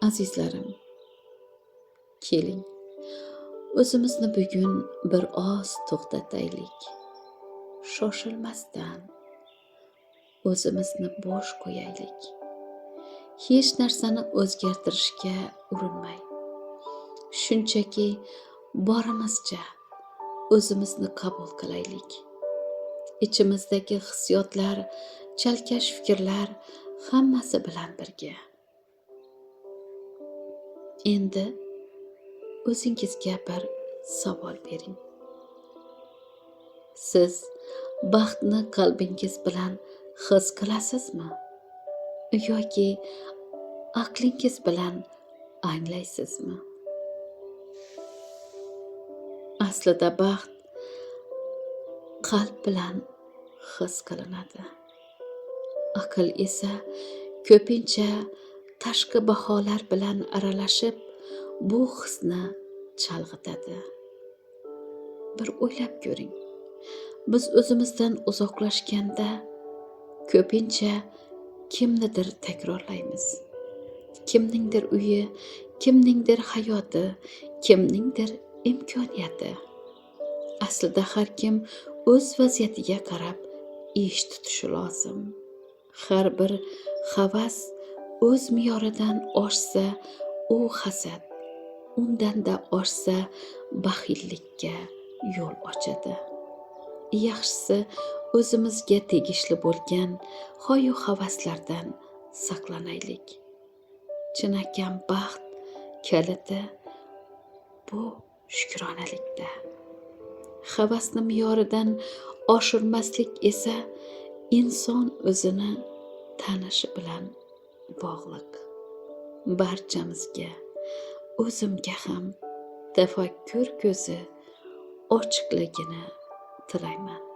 Azizlarim, keling, o'zimizni bugun bir oz to'xtataylik. Shoshilmasdan o'zimizni bo'sh qo'yaylik. Hech narsani o'zgartirishga urinmay, shunchaki borimizcha o'zimizni qabul qilaylik. Ichimizdagi hissiyotlar, chalkash fikrlar hammasi bilan birga. Endi o'zingizga bir savol bering. Siz baxtni qalbingiz bilan his qilasizmi yoki aqlingiz bilan anglaysizmi? Aslida baxt qalb bilan his qilinadi. Aql esa ko'pincha tashqi baholar bilan aralashib, bu hisni chalg'itadi. Bir o'ylab ko'ring. Biz o'zimizdan uzoqlashganda ko'pincha kimnidir takrorlaymiz. Kimningdir uyi, kimningdir hayoti, kimningdir imkoniyati. Aslida har kim o'z vaziyatiga qarab ish tutishi lozim. Har bir havas o'z me'yoridan oshsa, u hasad, undanda oshsa baxillikka yo'l ochadi. Yaxshisi o'zimizga tegishli bo'lgan hoyu havaslardan saqlanaylik. Chinakam baxt kaliti bu shukronalikda. Havasni me'yoridan oshirmaslik esa inson o'zini tanishi bilan bog'liq. Barchamizga, o'zimga ham tafakkur ko'zi ochiqligini tilayman.